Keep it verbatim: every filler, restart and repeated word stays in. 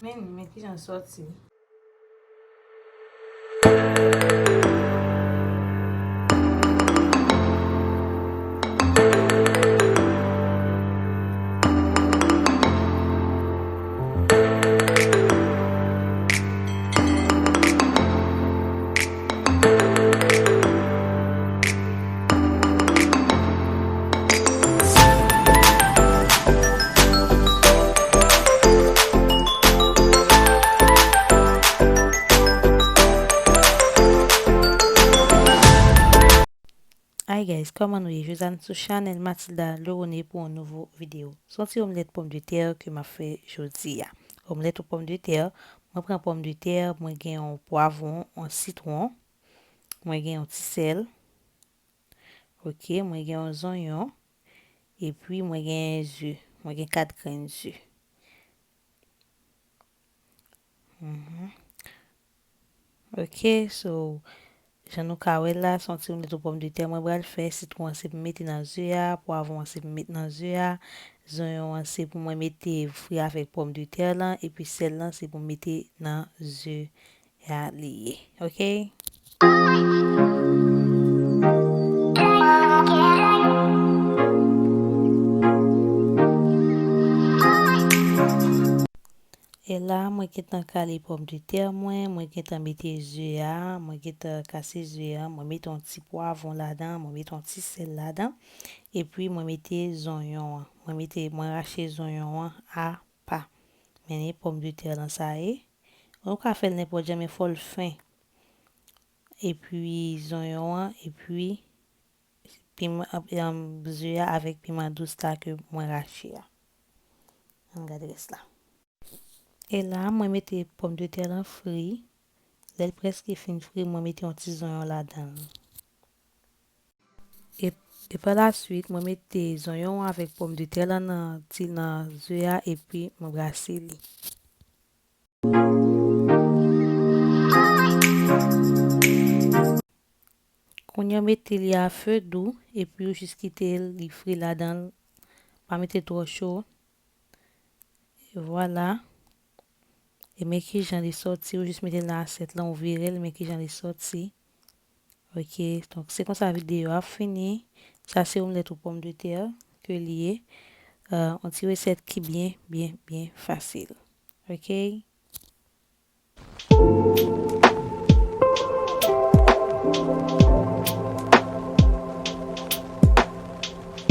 Men, men kijan l sòti. Hi guys, kòman nou ye? Jodi a n sou chanèl Mathilda Leone pou yon nouvo videyo. Se yon ti omlèt pòmdetè ke m ap fè jodi a. Omlèt o pòmdetè, mwen pran pòmdetè, mwen gen yon pwavwon, yon sitwon, mwen gen yon ti sèl, ok, mwen gen yon zonyon, epi mwen gen ze, mwen gen kat grenn ze. Mhm. Ok, so, jan nou ka wè la, se yon ti omlèt o pòmdetè mwen pral fè. Sitwon an se pou m mete nan ze a, pwavwon an se pou m mete nan ze a, zonyon an se pou mwen mete fri avèk pòmdetè lan, epi sèl lan se pou m mete nan ze a li ye. Ok? E la, mwen gentan kale pòmdetè mwen, mwen gentan mete ze a, mwen gentan kase ze a, mwen mete yon ti pwavwon ladan, mwen mete yon ti sèl ladan, epi mwen mete zonyon an. Mwen mete, mwen rache zonyon an apa. Men pòmdetè lan sa ye. Ou ka fè l nenpòt jan, men fò l fen. Epi zonyon an, epi piman, em, ze a avèk piman dous la ke mwen rache a. Ann gade rès la. E la, mwen mete pòmdetè lan fri. Lè l prèske fin fri, mwen mete yon ti zonyon ladan l. E, e pa la swit, mwen mete zonyon an avèk pòmdetè lan nan ti, nan ze a, epi mwen brase li. Kounye a, mete li a fe dou, epi ou jis kite l, li fri ladan l. Pa mete twò cho. E vwala. E men kijan li sòti, ou jis mete l nan asyèt lan, ou vire l, men kijan li sòti. Ok, donk se konsa videyo a fini. Sa se omlèt o pòmdetè ke li ye. Euh, yon ti resèt ki byen, byen, byen fasil. Ok?